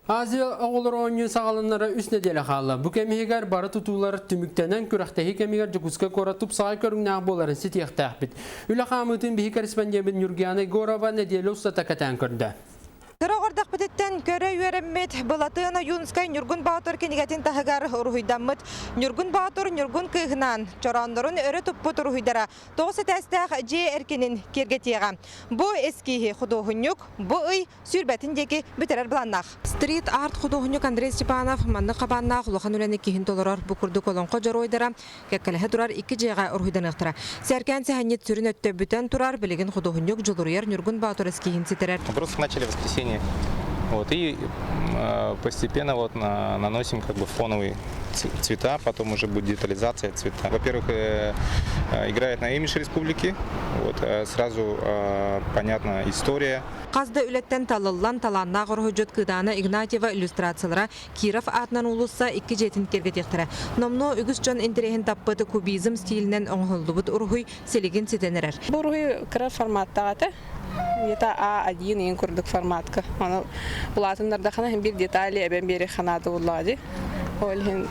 Азия оҕолоро оонньуу саҕаланара үс нэдиэлэ хаалла. Бу кэм иһигэр бары тутуулар түмүктэнэн күрэхтэһии кэмигэр Дьокуускай куорат тупсаҕай көрүҥнээх буоларын ситиэхтээхпит. Үлэ хаамыытын биһи корреспондеммит Нюргиана Егорова нэдиэлэ устата кэтээн көрдө. Кыра оҕордохпутуттан көрө үөрэммит Былатыан Ойуунскай Ньургун Боотур кинигэтин таһыгар уруһуйдаммыт Ньургун Боотур Ньургун кыыһынаан чорооннорун өрө туппут уруһуйдара тоҕус этээстээх дьиэ эркинин киэргэтиэҕэ. Бу эскииһи худуоһунньук бу ый сүүрбэтин диэки бүтэрэр былааннаах. Стрит-арт худуоһунньук Андрей Степанов маннык хабааннаах улахан үлэни киһин толорор. Бу курдук олоҥхо дьоруойдара кэккэлэһэ турар икки дьиэҕэ уруһуйданыахтара. Сээркээн сэһэнньит сүрүн өттө бүтэн турар, билигин худуоһунньук Дьулуруйар Ньургун Боотур эскииһин ситэрэр. Просто начали воскресенье. Вот, и постепенно вот наносим как бы фоновый цвета, потом уже будет детализация цвета. Во-первых, играет на имидж республики, вот, сразу понятна история. Хас да үлэттэн талыллан талааннаах уруһуйдьут Кыдаана Игнатьева иллюстрациялара Киров аатынан уулусса икки дьиэтин киэргэтиэхтэрэ. Номнуо үгүс дьон интэриэһин таппыт кубизм стилинэн оҥоһуллубут уруһуй силигин ситэн эрэр. Бу уруһуй кыра форматтаах этэ. Где-то А1 иин курдук форматка. Ону улаатыннардахына биир детали эбэн биэри ханаата буллаҕа дии. Ол иһин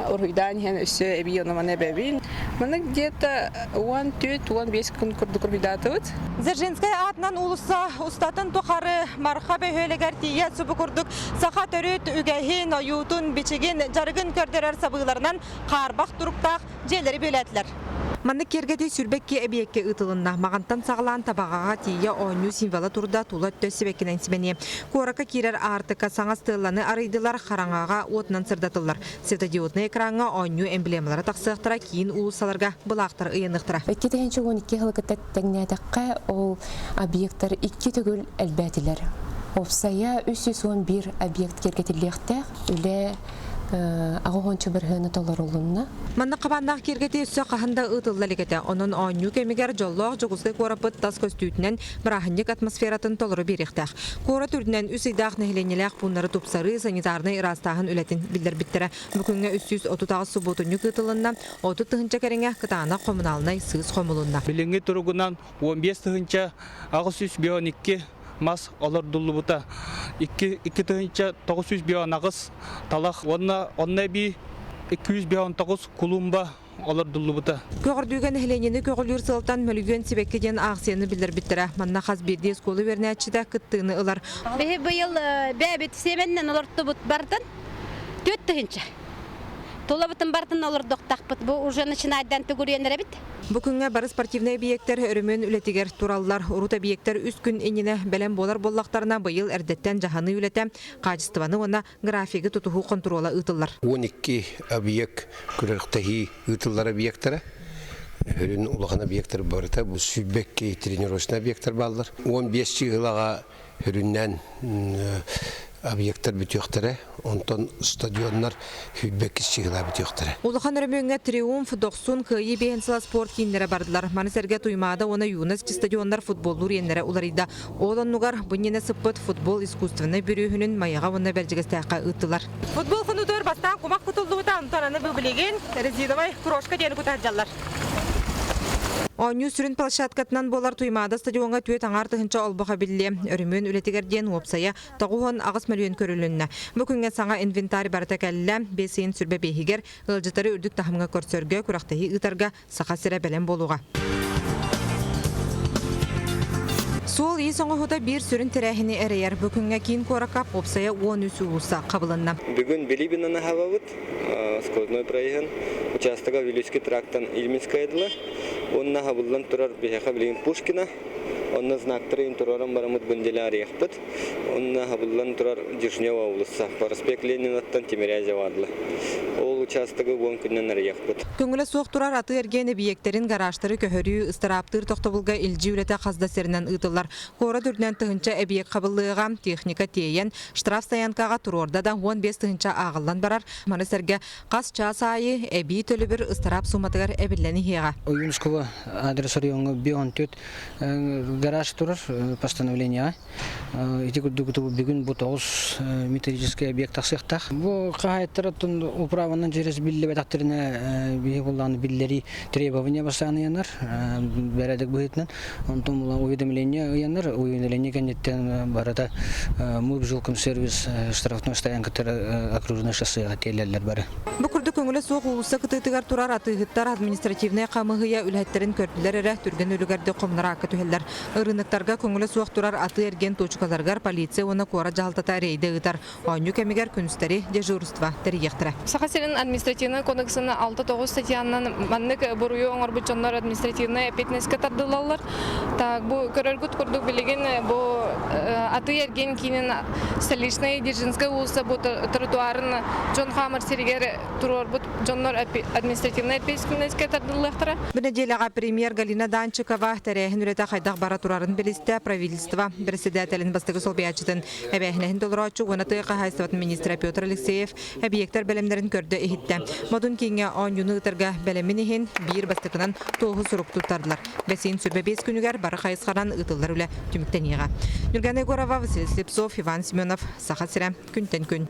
уруһуйдаан иһэн өссө эбии ону-маны эбэбин. Маннык где-то 14-15 күн курдук уруһуйдаатыбыт. Дзержинскэй аатынан уулусса устатын тухары Марха бөһүөлэгэр тиийэ субу курдук саха төрүт үгэһин, ойуутун, бичигин, дьарыгын көрдөрөр сабыыларынан хаарбах туруктаах дьиэлэри бүөлээтилэр. Маннык киэргэтии сүүрбэкки эбийиэккэ ыытылынна. Маҕантан саҕалаан Табаҕаҕа тиийэ оонньуу символа турда, тула өттө сибэккинэн симэниэ. Куоракка киирэр аартыкка саҥа стелланы арыйдылар, хараҥаҕа уотунан сырдатыллар. Светодиоднай экраҥҥа оонньуу эмблемалара тахсыахтара, киин уулуссаларга былаахтар ыйаныахтара. 2012 сылы кытта тэҥнээтэххэ, ол объектар икки төгүл элбээтилэр. Уопсайа 311 объект киэргэтиллиэхтээх. Үлэ аҕыс бырыһыана толорулунна. Маннык хабааннаах киэргэтии өссө хаһан да ыытылла илик этэ. Онон оонньуу кэмигэр дьоллоох Дьокуускай куораппыт тас көстүүтүнэн бырааһынньык атмосфератын толору биэриэхтээх. Куорат үрдүнэн үс ыйдаах нэһилиэнньэлээх пууннары тупсарыы, санитарнай ыраастааһын үлэтин биллэрбиттэрэ. Бу күҥҥэ 338 субуотунньук ыытылынна, 30 тыһыынча кэриҥэ кытаанах хомунаалынай сыыс хомулунна. Билиҥҥи туругунан 15 тыһыынча 852 мас олордуллубута. 2958 талах уонна онно эбии 259 кулумба олордуллубута. Көҕөрдүүгэ нэһилиэнньэни көҕүлүүр сыалтан Мөлүйүөн сибэкки диэн аахсыйаны биллэрбиттэрэ. Манна хас биирдии оскуола үөрэнээччитэ кыттыыны ылар. Биһи быйыл бэйэбит сиэмэннэн олортубут бартын 4 тыһыынча. Тулабытын бартын олордохтахпыт. Бу уже начинайдан түгүрүйэн эрэбит. Бу күҥҥэ бары спортивнай эбийиэктэр өрөмүөн үлэтигэр тураллар. Урут эбийиэктэр үс күн иннинэ бэлэм буолар буоллахтарына, быйыл эрдэттэн дьаһаныы үлэтэ, хаачыстыбаны уонна графигы тутуһуу хонтуруола ыытыллар. 12 объект күрэхтэһии ыытыллар объектара. Өрүн улахан объектар барыта бу сүүрбэкки тренировочный объектар бааллар. 15 чыыһылаҕа үрүннээн объектар бүтүөхтэрэ, онтон стадионнар сүүрбэккис чыыһыла бүтүөхтэрэ. Улахан өрөмүөҥҥэ Триумф, Дохсун, Кыайыы биэһин сыла спорт кииннэрэ бардылар. Маны сэргэ Туймаада уонна Юность стадионнар футболлуур иэннэрэ уларыйда. Ол оннугар бу иннинэ сыппыт футбол искусственнай бүрүөһүнүн Майаҕа уонна Бэрдьигэстээххэ ыыттылар. Футбол хонуутугар бастаан кумах кутуллубута, онтон аны бу билигин резиновай крошка диэни кута сылдьаллар. Оонньуу сүрүн площадкатынан буолар Туймаада стадиоҥҥа түөрт аҥаар тыһыынча олбох эбиллиэ. Өрөмүөн үлэтигэр диэн уопсайа 98 мөлүйүөн көрүлүннэ. Бу күҥҥэ саҥа инвентарь барыта кэллэ. Биэс ыйын сүрбэ биэһигэр ыалдьыттары үрдүк таһымҥа көрсөргө, күрэхтэһии ыытарга Саха сирэ бэлэм буолуоҕа. Суол-иис оҥоһуута биир сүрүн тэрээһини эрэйэр. Бу күҥҥэ киин куоракка уопсайа 13 уулусса хабылынна. Бүгүн Билибинаны аһабабыт. Сквозной проезд участока Вилюйский трактан Ильминская дылы. Уонна хабыллан турар биһиэхэ билигин Пушкина. Онно знактары туруоран бараммыт бынделе арыйахпыт. Онно хабыллан турар Дежнева уулусса. Проспект Ленинаттан Тимирязева дылы. Ол участогы уон күннэн арыйахпыт. Көҥүлэ суох турар атыы-эргиэн эбийиэктэрин гаражтары көһөрүү, ыстарааптыыр тохтобулга илдьии үлэтэ хас да сиринэн ыытыллар. Куорат үрдүнэн тыһыынча эбийиэк хабыллыаҕа, техника тиэйэн, штрафстоянкаҕа туруорда да 15 тыһыынча ааҕыллан барар. Маны сэргэ хас чаас аайы эбии төлөбүр ыстараап сууматыгар эбиллэн иһиэҕэ. Ойуунского адрес оройуоҥҥа 54 гараж турар постановлениеҕа. Ити курдук бүгүн бу тоҕус металлический объект тахсыахтаах. Бу хаһаайыттар оттон управанан Дьон биллибэтэхтэринэ биһи буллааны биллэрии требования бастаан ыйанар бэрээдэк быһыытынан. Онтон булан уведомление ыйанар. Уведомление кэнниттэн барыта Муржилкомсервис штрафной стоянкатыгар окружной шоссеҕа тиэллэллэр бары. Бу курдук көҥүлэ суох уулусса кытыытыгар турар атыыһыттар административнай хамыыһыйа үлэһиттэрин көрдүлэр эрэ түргэн үлүгэрдик хомунар аакка түһэллэр. Ырыыныктарга көҥүлэ суох турар атыы-эргиэн туочукаларыгар полиция уонна куорат дьаһалтата рейдэ ыытар. Оонньуу кэмигэр күнүстэри дежурство тэрийиэхтэрэ. Саха сирин административнай кодексын 6-9 статьянан маннык буруйу оҥорбут дьоннор административнай эппиэтинэскэ тардыллаллар. Так, бу көрөргүт курдук билигин бу атыы-эргиэн киинин Столичная Дзержинская уулусса бу тротуарын дьон хаамар сиригэр туруорбут дьоннор административнай эппиэтинэскэ тардыллыахтара. Бу нэдиэлэҕэ премьер Галина Данчикова тэрээһин үлэтэ хайдах бара турарын билистэ правительство председателин бастакы солбуйааччытын эбээһинэһин толорооччу уонна тыа хаһаайыстыбатын министрэ Петр Алексеев эбийиэктэр бэлэмнэрин көрдө-иһиттэ. Модун кииҥҥэ оонньууну ыытарга бэлэмин иһин биир бастакынан туоһу сурук туттардылар. Бэсиин сүрбэ биэс күнүгэр бары хайысханан ыытыллар үлэ түмүктэниэҕэ. Нюргана Егорова, Василий Слепцов, Иван Семенов, Саха сирэ, күнтэн күн.